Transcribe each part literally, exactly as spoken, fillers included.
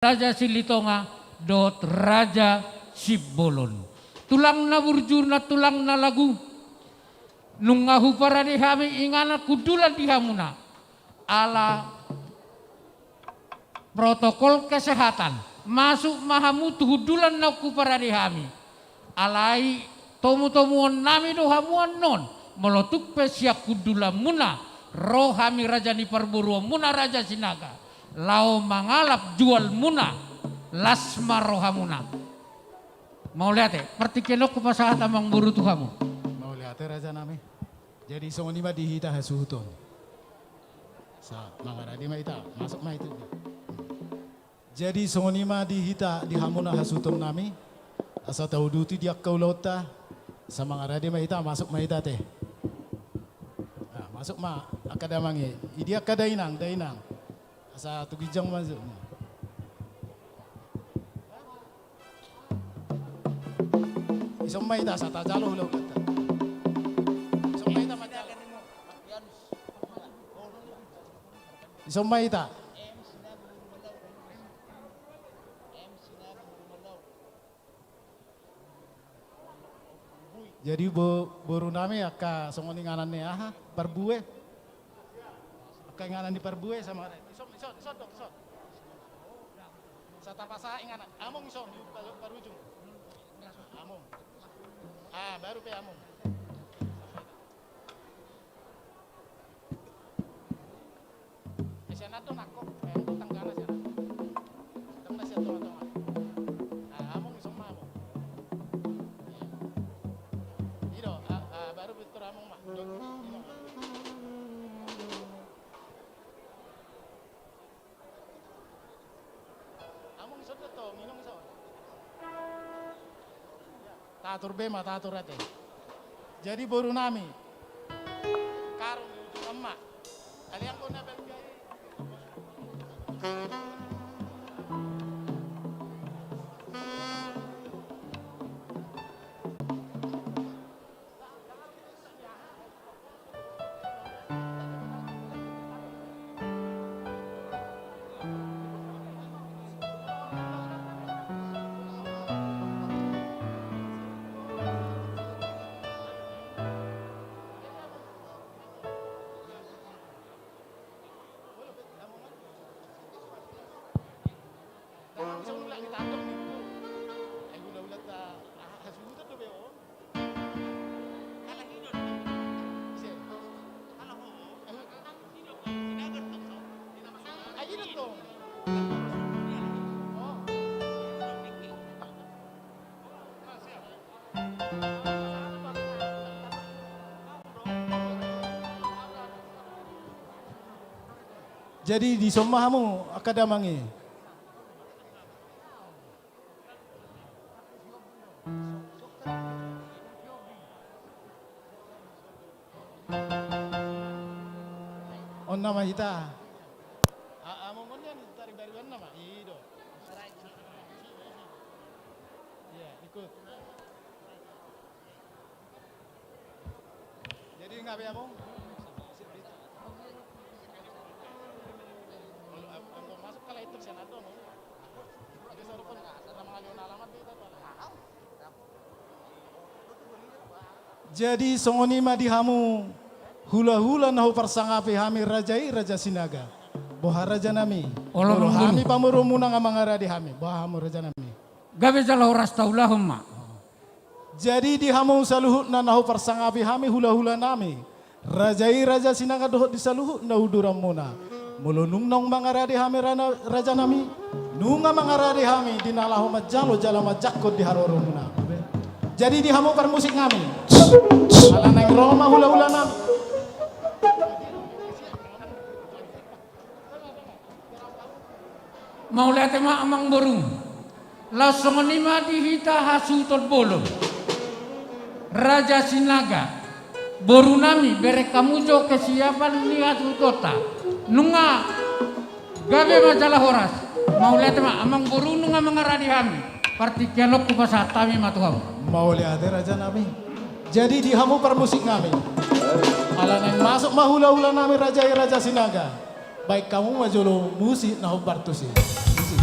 Raja Silitonga dohot Raja Simbolon. Tulang na burju, na tulang na lagu, nunga huparade hami inganan hundulan di hamuna. Ala protokol kesehatan, masuk ma hamu tu hundulan na huparade hami. Alai tomutomuonnami do hamu annon, molo tung pe sian hundulanmuna ro hami raja ni parboruonmuna Raja Sinaga, laho mangalap jualmuna, las ma rohamuna. Mauliate, partingkian on hupasahat amangboru tu hamu. Mauliate rajanami. Jadi songon i ma di hita hasuhuton. Sa, mangarade ma hita, masuk ma hita. Jadi songon i ma di hita, di hamuna hasuhutonnami, asa tauduti di angka ulaonta, asa mangarade ma hita, masuk ma hita ate. Nah, masuk ma angka damang i. Idi angka dainang, dainang. Asa tu ginjang masuk. Ison ma hita, asa tajalo hula-hulanta. Ison ma hita, majalo. Ison ma hita. Jadi bo-, borunami angka songon inganan ni aha, parbue. Angka inganan ni parbue sama. Ison, ison, ison, dok, ison. Sa tapasahat inganan. Among ison, di par-, parujung. Among. Ah, baru pe among. Eh, sian na do nangkok, eh, tanggana sian na. Tanggana sian tonga-tonga. Ah, among ison ma among. I do, ah, ah, baru pintor among ma. Dok, ison. Among ison do tong, inong ison. Tator be ma, tator ate. Jadi borunami. Karung di ujung on ma. Aliang kau na balga i. Jadi dison ma hamu angka damang i. On nama hita. A-, among on nian taribaruan nama. I do. Iya, ikut. Jadi nga be among. Masuk kalau itu sian ado among. Jadi sarupan nama ngalih alamat itu. Jadi songon i ma di hamu hulahula na huparsangapi hami raja i, Raja Sinaga. Boha rajanami? Olo, molo hami pamoruonmuna nga mangarade hami, boha hamu rajanami? Gabe jala horas taulahon ma. Jadi di hamu saluhutna na huparsangapi hami hulahulanami, raja i Raja Sinaga dohot di saluhut na uduranmuna. Molo nunga naung mangarade hami rana-, rajanami, nunga mangarade hami di na laho manjalo jala manjangkon di haroromuna. Jadi di hamu parmusik nami. Ala naeng ro ma hulahulanami. Mauliate ma amangboru. Laos songon i ma di hita hasuhuton bolon. Raja Sinaga, borunami, bereng hamu jo kesiapan ni hasuhutonta. Nunga gabe ma jala horas. Mauliate ma amangboru nunga mangarade hami. Partingkian on hupasahat hami ma tu hamu. Mauliate rajanami. Jadi di hamu parmusik nami. Ala naeng masuk ma hulahulanami raja i Raja Sinaga. Baen hamu ma jolo musik na hombar tusi. Musik.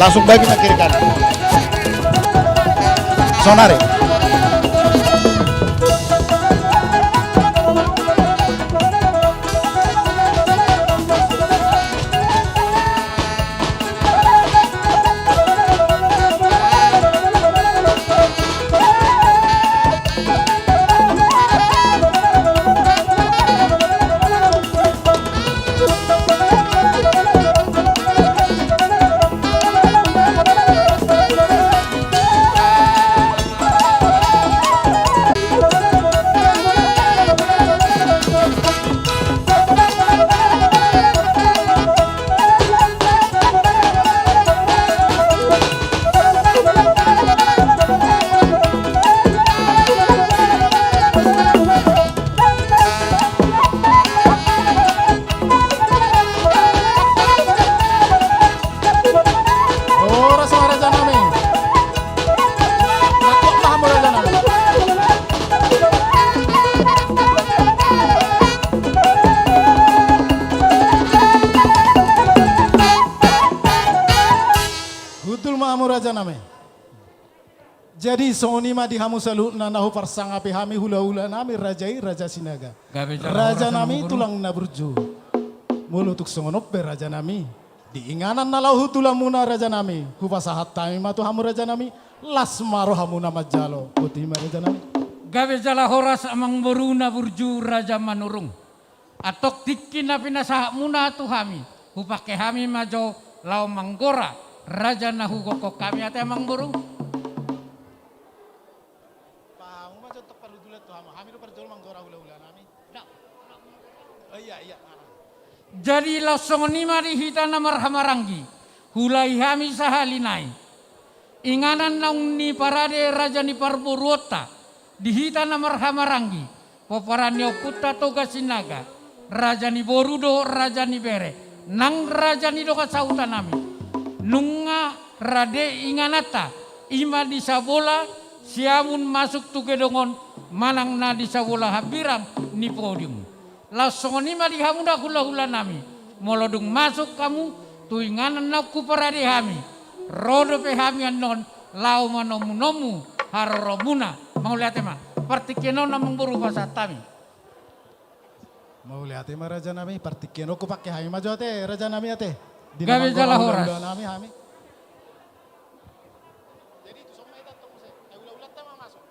Langsung bagi ma kiri kanan. Sonari. Horas ma raja nami. Nangkok ma hamu raja nami. Hundul ma hamu raja nami. Jadi songon i ma di hamu saluhutna na huparsangapi hami hulahula nami raja i Raja Sinaga. Gabe jala horas. Raja nami, tulang na burju. Molo tung songon on pe raja nami, di inganan na laho hutulang muna raja nami, hupasahat hami ma tu hamu raja nami, las ma rohamuna manjalo. Boti ma raja nami. Gabe jala horas amangboru na burju Raja Manurung. Antong tingki na pinasahatmuna tu hami, hupangke hami ma jo laho manggora raja na hugokhon hami, ate amangboru. Pahamu ma jo antong parhundulan tu hamu, hami do parjolo manggora hulahula nami. Dah. Oh, iya, iya. Jadi laos songon i ma di hita na marhahamaranggi, huulai hami sahali nai. Inganan naung niparade raja ni parboruonta di hita na marhahamaranggi, pomparan ni ompunta Toga Sinaga, raja ni boru dohot raja ni bere, nang raja ni dongan sahuta nami. Nunga rade ingananta, i ma di Sabola Siamun masuk tu gedong on, manang na di Sabola Hambirang ni Podium. Laos songon i ma di hamu da hulahula nami, molo dung masuk hamu tu inganan naung huparade hami, ro dope hami annon laho manomunomu haroromuna. Mauliate ma. Partingkian on amangboru hupasahat hami. Mauliate ma raja nami, partingkian on hupangke hami ma jo ate raja nami ate. Gabe jala horas. Di na manggora hulahula nami hami. Jadi tuson ma hita antong muse, eh, hulahulanta ma masuk.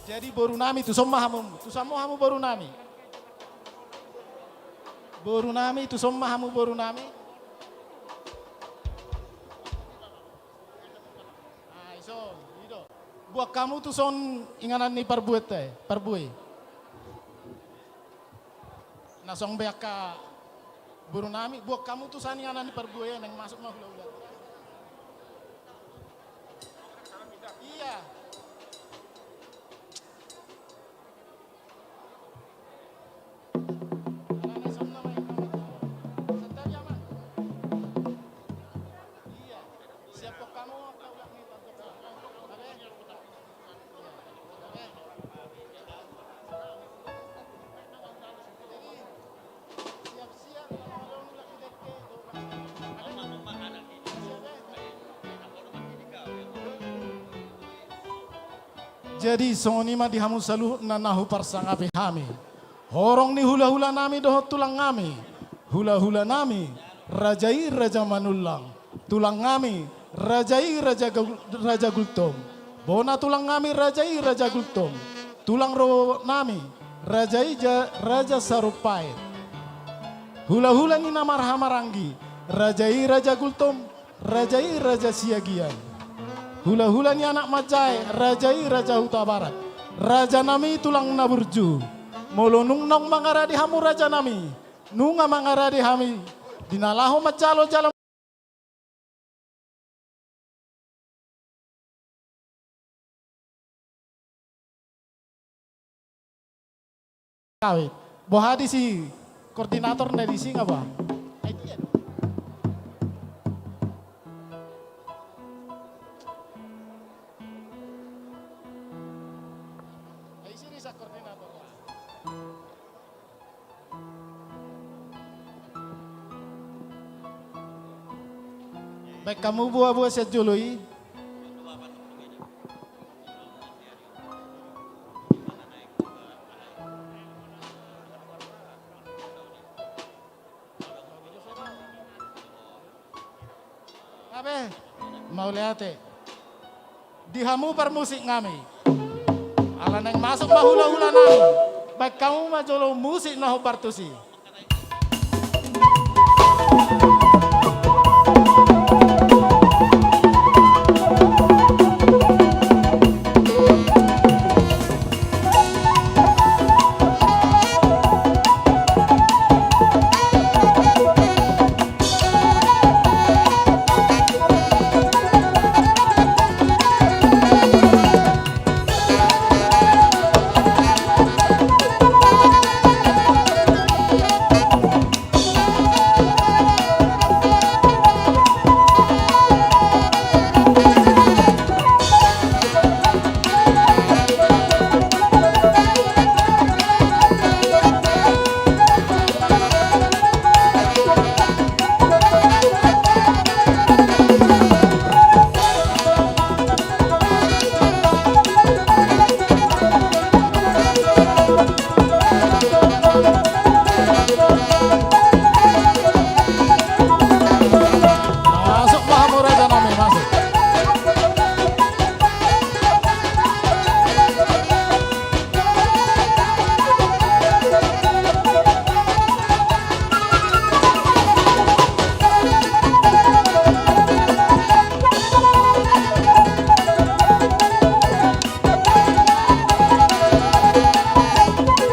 Jadi boru nami, tuson ma hamu, tuson ma hamu boru nami. Boru nami, tuson ma hamu boru nami. Ah, ison, i do. Buat hamu tuson inganan ni parbuenta, eh, parbue. Na songon be angka boru nami, buat hamu tuson inganan ni parbue, naeng masuk ma hulahula. Iya. Jadi songon i ma di hamu saluhutna na huparsangapi hami. Horong ni hulahula nami dohot tulang nami. Hulahula nami, raja i Raja Manullang. Tulang nami, raja i Raja Gul-, Raja Gultom. Bona tulang nami, raja i Raja Gultom. Tulang rorobot nami, raja i ja-, Raja Sarumpaet. Hulahula ni na marhahamaranggi, raja i Raja Gultom. Raja i Raja Siagian. Hulahula ni anak manjae, raja i Raja Hutabarat. Raja nami tulang na burju. Molo nunga mangarade hamu raja nami, nunga mangarade hami di na laho manjalo jala Awit. Boha disi koordinator na disi nga boha? Ai dia do. Ai isi disi koordinator. Baen hamu boa-boa sian jolo i. Abe, mauliate. Di hamu parmusik nami. Ala naeng masuk ma hula-hula nami. Baen hamu ma jolo musik na hombar tusi.